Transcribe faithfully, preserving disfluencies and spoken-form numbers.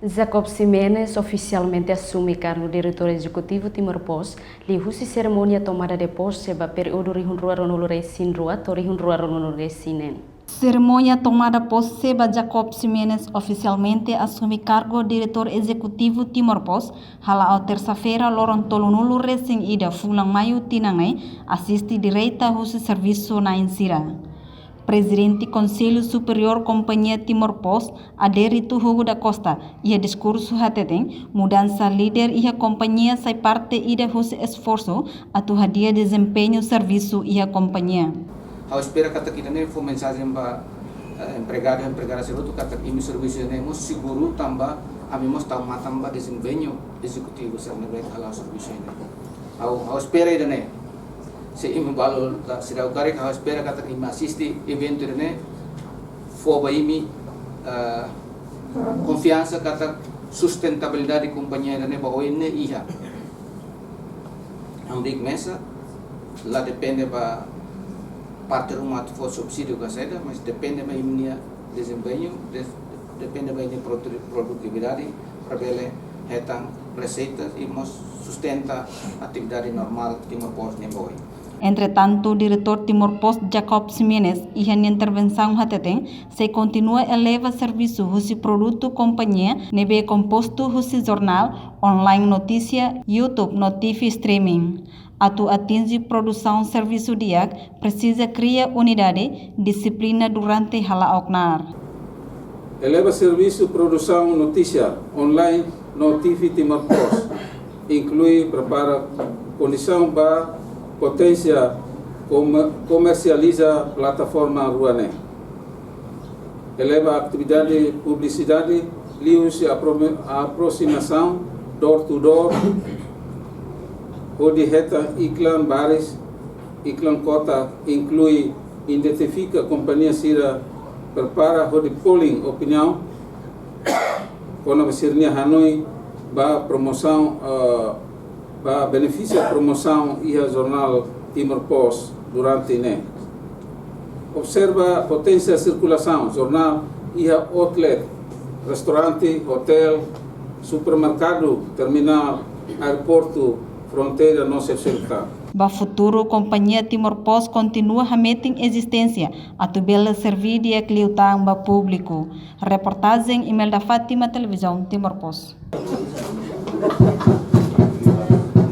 Jacob Ximenes ofisialmente asume kargu diretór ezekutivu Timor Post, liuhusi serimónia tomada de posse ba períodu rihun rua ruanulu resin rua to'o rihun rua ruanulu resin neen. Serimónia tomada posse ba Jacob Ximenes ofisialmente asume kargu diretór ezekutivu Timor Post, hala'o tersa-feira, loron tolunulu resin ida fulan Maiu tinan ne'e, asiste direta husi servisu na'in sira. Prezidente Konsellu Superiór Kompañia Timor Post, Adérito Hugo da Costa, iha diskursu hateten, mudansa líder iha kompañia sai parte ida husi esforsu atu hadi'a dezempeñu servisu iha kompañia. Ha'u espera katak ida-ne'e fó mensajen ba, eh, empregadu, empregada sira hotu katak imi servisu ne'e mós seguru tanba ami mós tau matan ba dezempeñu ezekutivu sira ne'ebé hala'o servisu ne'e. Ha'u, ha'u espera ida-ne'e. Se imi balu la seidauk karik, ha'u espera katak imi asiste eventu ida-ne'e fó ba imi, eh, konfiansa katak sustentabilidade kompañia ida-ne'e ba oin ne'e iha. Hamriik mesak, la depende ba parte ruma atu fó subsídiu ka saida, mas depende ba imi-nia dezempeñu, des-, depende ba imi-nia produ-, produtividade, para bele hetan reseitas i mós sustenta atividade normál Timor Post nian ba oin. Entretantu, diretór Timor Post Jacob Ximenes iha nia intervensaun hateten, sei kontinua eleva servisu husi produtu kompañia ne'ebé kompostu husi jornál, online notísia, YouTube no T V streaming. Atu atinje produsaun servisu di'ak, presiza kria unidade, dixiplina durante hala'o knaar. Eleva servisu produsaun notísia online no T V Timor Post, inklui prepara kondisaun ba potensia komer-, komersializa plataforma rua ne'e. Eleva atividade publisidade, liuhusi aprome-, aprosimasaun door to door, hodi hetan iklan baris, iklan kotak, inklui identifika kompañia sira, prepara hodi polling opiniaun kona-ba sira-nia hanoin ba promosaun, eh, ba benefísiu promosaun iha jornál Timor Post durante ne'e. Observa potensiál sirkulasaun jornál iha outlet, restaurante, hotel, supermerkadu, terminál, aeroportu, fronteira no seluk-seluk tan. Ba futuru, kompañia Timor Post kontinua hametin ezisténsia atu bele serve di'ak liután ba públiku. Reportajen Imelda Fátima, Televizaun Timor Post.